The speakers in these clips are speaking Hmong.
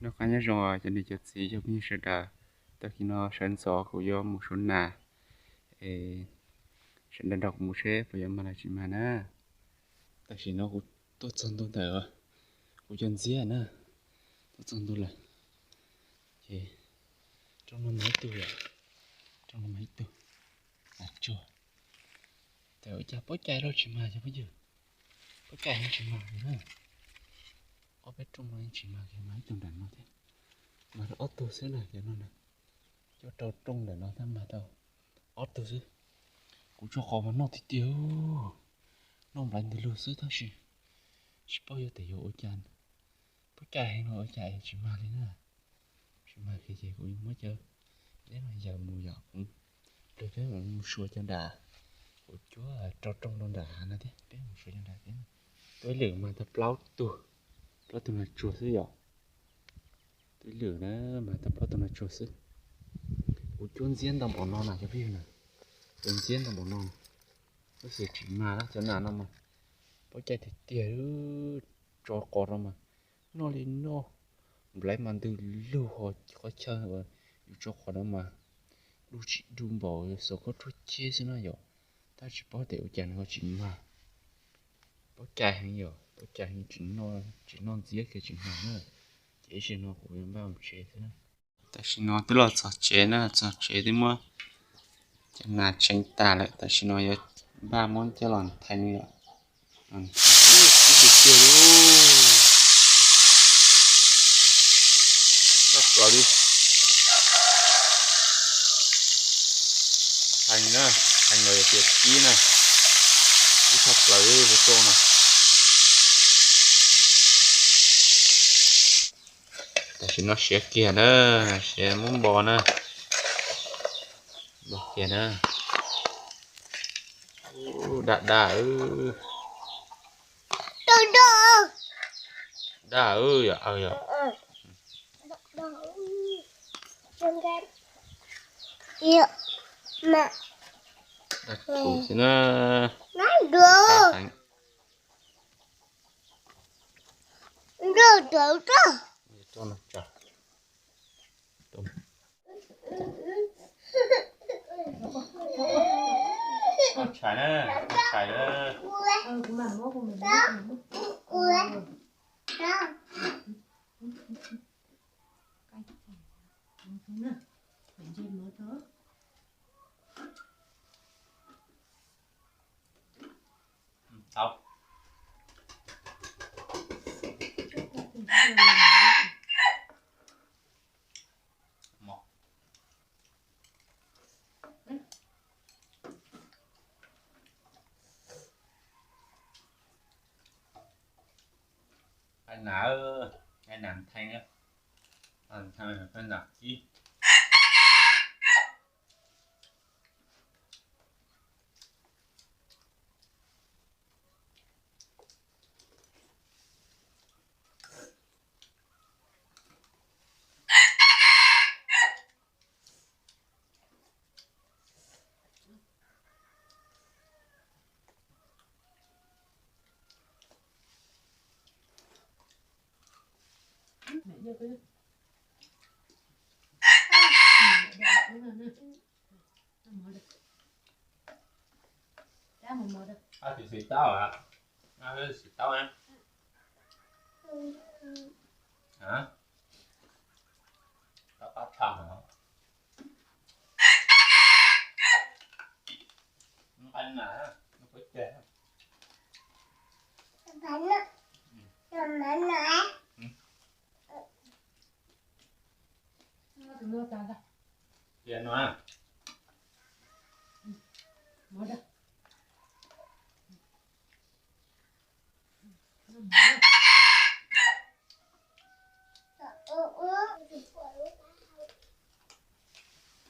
Noj qab nyob zoo cov niam cov txiv cov phooj ywg sawv daws. Tag kis no sawv ntxov kuv yuav mus suav nas, es sawv daws nrog kuv mus seb puas yuav mag los tsis mag na. Tam sim no kuv tuaj txog ntua ntawm kuv cov ntxiab na, tuaj txog ntua lawm. Ces rooj no mag ib tug, rooj no mag ib tug, nas tsuag. Txawm ua cas pob cai los tsis mag cov phooj ywg, pob cai yeej tsis mag li na. Ob peb rooj no yeej tsis mag li, mag ib tug nram no thiab. Mag rau ob tug xwb na cov no na. Coj rau rooj ntawm no thiab mag rau ob tug xwb. Kuv tso qos mas noj tiag tiag, noj nplaiv ntws lug xwb tab sis tsis paub yuav tias yuav ua cas. Pob cai heev los ua cas tsis mag li na. Tsis mag kiag ces kuv yuav muab cov deb no yaws mus yom. Kuv, peb mam mus suav cov nram, kuv cuab rau rooj rau nram hav no thiab peb mus suav cov nram thiab. Tuaj ib lwm mag tau plaub tug, plaub tug nas tsuag xwb yom. Tuaj ib lwm na, mag tau plaub tug nas tsuag xwb. Kuv cuab ntxiab ntau npaum no na cov phooj ywg na, cuab ntxiab ntau npaum no, tab sis tsis mag na. Cov nas no mas pob cai tiag tiag, tso qos rau mas noj li noj, nplaiv mas ntws lug ho qhov chaw uas yus tso qos rau mas du tsis du npaum xov khaub rhuab cheb xwb na yom. Tab tsis paub tias ua cas nws ho tsis mag. Pob cai heev yom, pob cai heev, tsis noj ntxiab kiag tsis mag na. Ces ib sim no kuv yuav npaj mus tsev xwb na. Tam sim no twb los txog tsev na, txog tsev twb muab cov nas tseev tas lawm, tam sim no yuav npaj muab coj los nthee yom. Los nthee ib tug kiag li, ib txoj plaws li. Nthee na, nthee los yog tias kib na, ib txoj plaws li ua rau na. Tam sim no siav kiag na, siav muab npo na, npo kiag na. Daj daj, daj yom, aw yom. Daj tshua xwb na. Tshais na, tshais na. Tau. Ai nam, ai nam nthee, nthee nam kib. Xis taub, xis taub na. Taub qab tshaj hov. Tias no.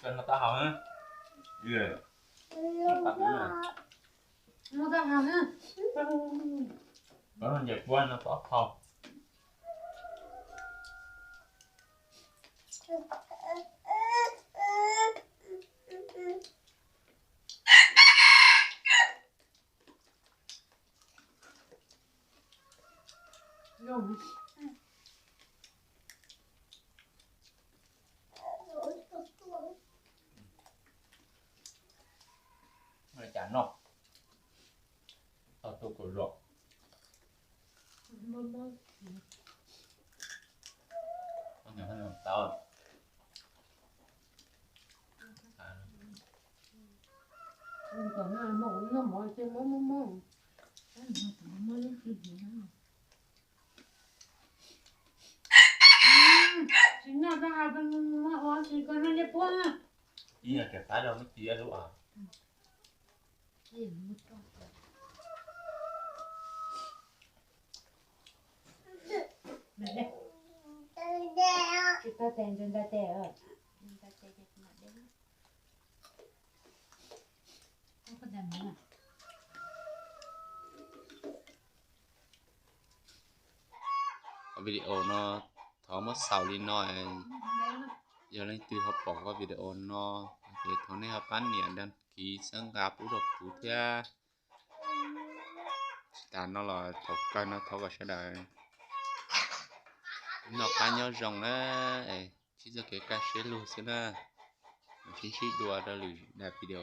Koj no taub hau na. Koj no taub hau na. Koj no nce puab no taub hau. Tau. Tsis noj tau hais ua tsis koj noj liab puab na. Ib yog rov qab rau muab cia lub os. Tsis tau tes nta tes. Video no thov muab xaus li no. Yog leej twg ho pom qhov video no ces thov nej ho pab nias đăng ký, xab nqa pub rau kuv thiab. Tsis tas no los thaum kawg no thov kom sawv daws noj qab nyob zoo na, es sib txoj kev kaj siab lug xwb na. Sib ntsib dua rau lwm daim video.